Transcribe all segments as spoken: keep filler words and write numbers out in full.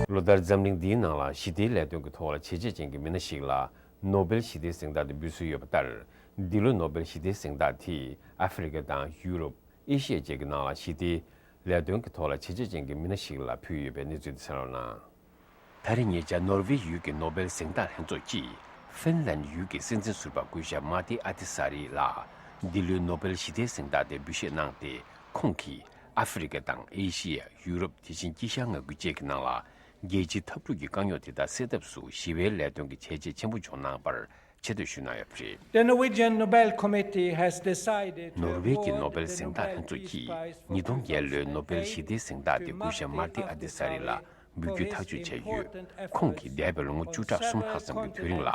ལོ་ལྟར་འཛམ་གླིང་འདིའི་ནང་ལ་ཞི་བདེའི་ལས་དོན་གྱི་ཐོག་ལ་བྱས་རྗེས་ཅན་གྱི་མི་སྣ་ཞིག་ལ་ནོ་སྦེལ་ཞི་བདེའི་གཟེངས་རྟགས་དེ་འབུལ་སྲོལ་ཡོད་པ་ལྟར། འདི་ལོའི་ནོ་སྦེལ་ཞི་བདེའི་གཟེངས་རྟགས་དེ་ཨ་ཧྥེ་རི་ཁ་དང་ཡུ་རོབ། ཨེ་ཤི་ཡ་བཅས་ཀྱི་ནང་ལ་ཞི་བདེའི་ལས་དོན་གྱི་ཐོག་ལ་བྱས་རྗེས་ཅན་གྱི་མི་སྣ་ཞིག་ལ་ཕུལ་ཡོད་པའི་གནས་ཚུལ་དེ་གསན་རོགས་གནང་། ད་རེས་ཉེ་ཆར་ནོར་ཝེ་ཡུལ་གྱི་ནོ་སྦེལ་གཟེངས་རྟགས་ལྷན་ཚོགས་ཀྱིས་ཧྥིན་ལན་ཡུལ་གྱི་སྲིད་འཛིན་ཟུར་པ་སྐུ་ཞབས་མཱ་ཏི་ཨ་ཏི་ས་རི་ལ་འདི་ལོའི་ནོ་སྦེལ་ཞི་བདེའི་གཟེངས་རྟགས་དེ་འབུལ་བཞེས་གནང་སྟེ། ཁོང་གིས་ཨ་ཧྥེ་རི་ཁ་དང་ཨེ་ཤི་ཡ། ཡུ་རོབ། དེ་བཞིན་དཀྱིལ་ཤར་མངའ་ཁུལ་བཅས་ཀྱི་ནང་ལ་རྒྱལ་སྤྱིའི་འཐབ་འཁྲུག་གི་དཀའ་རྙོག་དེ་དག་སེལ་ཐབས་སུ་ཞི་བའི་ལས་དོན་གྱི་བྱས་རྗེས་ཆེན་པོ་བྱུང་གནང་བར་ཆེ་བསྟོད་ཞུས་གནང་ཡོད་པ་རེད། The Norwegian Nobel Committee has decided to ནོར་ཝེ་གྱི་award ནོ་སྦེལ་the གཟེངས་རྟགས་ལྷན་ཚོགས་ཀྱིས་ཉིས་སྟོང་བརྒྱད་ལོའི་ནོ་སྦེལ་ཞི་བདེའི་གཟེངས་རྟགས་དེ་སྐུ་ཞབས་མཱ་ཏི་ཨ་ཏི་ས་རི་ལ་འབུལ་རྒྱུའི་ཐག་གཅོད་བྱས་ཡོད། ཁོང་གིས་འདས་པའི་ལོ་ངོ་བཅུ་ཕྲག་གསུམ་ལྷག་ཙམ་གྱི་དུས་རིང་ལ་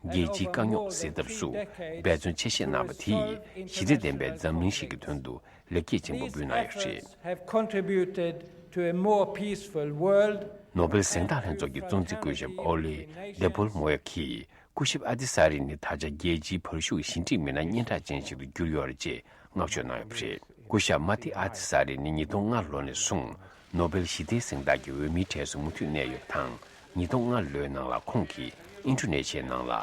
རྒྱལ་སྤྱིའི་དཀའ་རྙོག་སེལ་ཐབས་སུ་འབད་བརྩོན་ཆེ་བཞེས་གནང་བ་དེས་ཞི་བདེ་ལྡན་པའི་འཛམ་གླིང་ཞིག་གི་དོན་དུ་ལེགས་སྐྱེས་ཆེན་པོ་འབུལ་གནང་ཡོད་པ་རེད། Have contributed to a more peaceful world. ནོ་སྦེལ་གཟེངས་རྟགས་ལྷན་ཚོགས་ཀྱི་གཙོ་འཛིན་སྐུ་ཞབས་ཨོ་ལི་དེ་པོལ་མོ་ཡ་གིས། སྐུ་ཞབས་ཨ་ཏི་ས་རི་ནི་ད་ཆ་རྒྱལ་སྤྱིའི་བར་ཤུགས་ཞི་འགྲིག་མི་སྣ་སྙན་གྲགས་ཅན་ཞིག་ཏུ་གྱུར་ཡོད་རེད་ཅེས་བསྔགས་བརྗོད་གནང་ཡོད་པ་རེད། སྐུ་ཞབས་མཱ་ཏི་ཨ་ཏི་ས་རི་ནི་ཉིས་སྟོང་ལྔ་ལོ་ནས་བཟུང་ནོ་སྦེལ་ཞི་བདེའི་གཟེངས་རྟགས་ཀྱི་འོས་མིའི་གྲས་སུ་མུ་མཐུད་གནས་ཡོད་པ་དང་། ཉིས་སྟོང་ལྔ་ལོའི་ནང་ལ་ཁོང་གིས་ཨིན་ཌོ་ནེ་ཤི་ཡའི་ནང་ལ་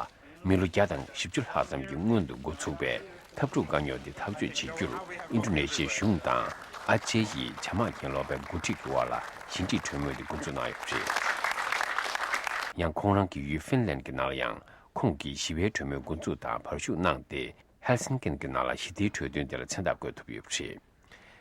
མི་ལོ་བརྒྱ་དང་བཞི་བཅུ་ལྷག་ཙམ་གྱི་སྔོན་དུ་འགོ་ཚུགས་པའི་འཐབ་འཁྲུག་དཀའ་རྙོག་འདི་ཐག་གཅོད་བྱེད་རྒྱུར་ཨིན་ཌོ་ནེ་ཤི་ཡའི་གཞུང་དང་ཨ་ཅེ་ཡི་བྱ་དམག་གྱེན་ལོག་པའི་འགོ་ཁྲིད་ཀྱི་དབར་ལ་ཞི་འགྲིག་གྲོས་མོལ་དེ་འགོ་འཛུགས་གནང་ཡོད་པ་རེད། ཡང་ཁོང་རང་གི་ཡུལ་ཧྥིན་ལན་གྱི་ནང་ལ་ཡང་། ཁོང་གིས་ཞི་བའི་གྲོས་མོལ་འགོ་འཛུགས་དང་བར་ཞུགས་གནང་སྟེ། ཧེལ་སིན་ཀན་གྱི་ནང་ལ་ཞི་བདེའི་གྲོས་མཐུན་དེ་ལ་མཚན་རྟགས་བཀོད་ཐུབ་ཡོད་པ་རེད།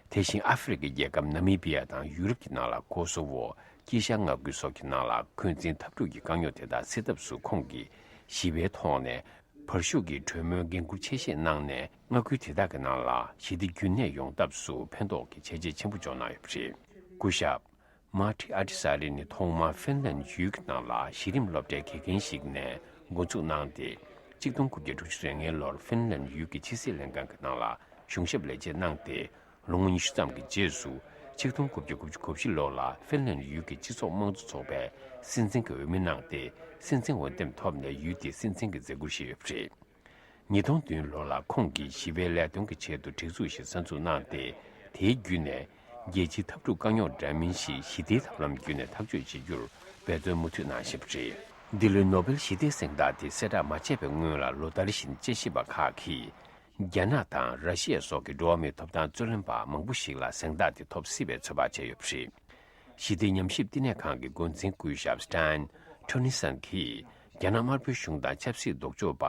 དེ་བཞིན་ཨ་ཧྥེ་རི་ཁའི་རྒྱལ་ཁབ་ནཱ་མི་བི་ཡ་དང་ཡུ་རོབ་ཀྱི་ནང་ལ་ཀོ་སོ་ཝོ། དཀྱིལ་ཤར་མངའ་ཁུལ་སོགས་ཀྱི་ནང་ལ་འཁོན་འཛིན་འཐབ་འཁྲུག་གི་དཀའ་རྙོག་དེ་དག་སེལ་ཐབས་སུ་ཁོང་གིས་ཞི་བའི་ཐོག་ནས་བར་ཞུགས་ཀྱི་གྲོས་མོལ་འགན་འཁུར་ཆེ་བཞེས་གནང་ནས། མངའ་ཁུལ་དེ་དག་གི་ནང་ལ་ཞི་བདེ་རྒྱུན་གནས་ཡོང་ཐབས་སུ་ཕན་ཐོགས་ཀྱི་བྱས་རྗེས་ཆེན་པོ་འཇོག་གནང་ཡོད་པ་རེད། སྐུ་ཞབས། མཱ་ཏི་ཨ་ཏི་ས་རི་ནི་ཐོག་མར་ཧྥིན་ལན་ཡུལ་གྱི་ནང་ལ་གཞི་རིམ་སློབ་གྲྭའི་དགེ་རྒན་ཞིག་ནས་འགོ་འཛུགས་གནང་སྟེ། གཅིག་སྟོང་དགུ་བརྒྱ་དྲུག་ཅུ་རེ་ལྔའི་ལོར་ཧྥིན་ལན་ཡུལ་གྱི་ཕྱི་སྲིད་ལྷན་ཁང་གི་ནང་ལ་གཞུང་ཞབས་ལས་བྱེད་གནང་སྟེ། ལོ་ངོ་ཉི་ཤུ་ཙམ་གྱི་རྗེས་སུ་གཅིག་སྟོང་དགུ་བརྒྱ་དགུ་བཅུ་གོ་བཞི་ལོ་ལ་ཧྥིན་ལན་ཡུལ་གྱི་སྤྱི་ཚོགས་དམངས་གཙོ་ཚོགས་པའི་སྲིད་འཛིན་གྱི་འོས་མི་གནང་སྟེ། སྲིད་འཛིན་འོས་འདེམས་ཐོབ་ནས་ཡུལ་དེའི་སྲིད་འཛིན་གྱི་མཛད་ཁུར་བཞེས་ཡོད་པ་རེད། ཉིས་སྟོང་བདུན་ལོ་ལ་ཁོང་གིས་ཞི་བའི་ལས་དོན་གྱི་ཆེད་དུ་སྒྲིག་འཛུགས་ཤིག་གསར་འཛུགས་གནང་སྟེ། དེའི་བརྒྱུད་ནས་རྒྱལ་སྤྱིའི་འཐབ་འཁྲུག་དཀའ་རྙོག་འདྲ་མིན་ཞིག་ཞི་བདེའི་ཐབས་ལམ་བརྒྱུད་ནས་ཐག་གཅོད་བྱེད་རྒྱུར་འབད་བརྩོན་མུ་མཐུད་གནང་བཞིན་པ་རེད། འདི་ལོའི་ནོ་སྦེལ་ཞི་བདེའི་གཟེངས་རྟགས་དེ་གསལ་བསྒྲགས་མ་བྱས་པའི་སྔོན་ལ་ལོ་ལྟར་བཞིན་དཔྱད་ཞིབ་པ་ཁག་གིས། རྒྱ་ནག་དང་ར་ཤི་ཡ་སོགས་ཀྱི་འགྲོ་བ་མིའི་ཐོབ་ཐང་རྩོད་ལེན་པ་མང་པོ་ཞིག་ལ་གཟེངས་རྟགས་དེ་ཐོབ་སྲིད་པའི་ཚོད་དཔག་བྱས་ཡོད་པ་རེད། ཞི་བདེ་ཉམས་ཞིབ་བསྟི་གནས་ཁང་གི་འགོ་འཛིན་སྐུ་ཞབས་སི་ཏན་ཁྲོ་ནི་སན་གྱིས། རྒྱ་ནག་དམར་པོའི་གཞུང་དང་ཆབ་སྲིད་ལྡོག་ཕྱོགས་པ་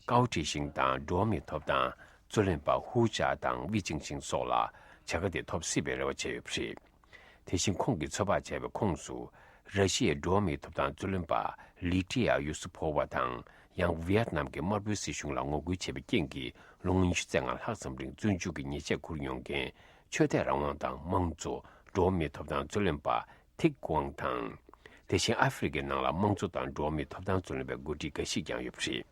ཀའོ་ཀྲི་ཤིང་དང་འགྲོ་བ་མིའི་ཐོབ་ཐང་རྩོད་ལེན་པ་ཧུའུ་ཅཱ་དང་ཝི་ཅིང་ཤིང་སོགས་ལ་བྱ་དགའ་དེ་ཐོབ་སྲིད་པའི་རེ་བ་བྱས་ཡོད་པ་རེད། དེ་བཞིན་ཁོང་གིས་ཚོད་དཔག་བྱས་པའི་ཁོངས་སུ། ར་ཤི་ཡའི་འགྲོ་བ་མིའི་ཐོབ་ཐང་རྩོད་ལེན་པ་ལི་ཀྲི་ཡ་ཡུ་སུ་ཕོ་བ་དང་། ཡང་ཝི་ཡེད་ནམ་གྱི་དམར་པོའི་སྲིད་གཞུང་ལ་ངོ་རྒོལ་བྱས་པའི་རྐྱེན་གྱིས་ལོ་ངོ་ཉི་ཤུ་རྩ་ལྔ་ལྷག་ཙམ་རིང་བཙོན་འཇུག་གི་ཉེས་ཆད་འཁུར་མྱོང་མཁན། ཆོས་དད་རང་དབང་དང་དམངས་གཙོ། འགྲོ་བ་མིའི་ཐོབ་ཐང་རྩོད་ལེན་པ་ཐིག་ཀུའང་དང་། དེ་བཞིན་ཨ་ཧྥེ་རི་ཁའི་ནང་ལ་དམངས་གཙོ་དང་འགྲོ་བ་མིའི་ཐོབ་ཐང་རྩོད་ལེན་པའི་འགོ་ཁྲིད་འགའ་ཞིག་ཀྱང་ཡོད་པ་རེད།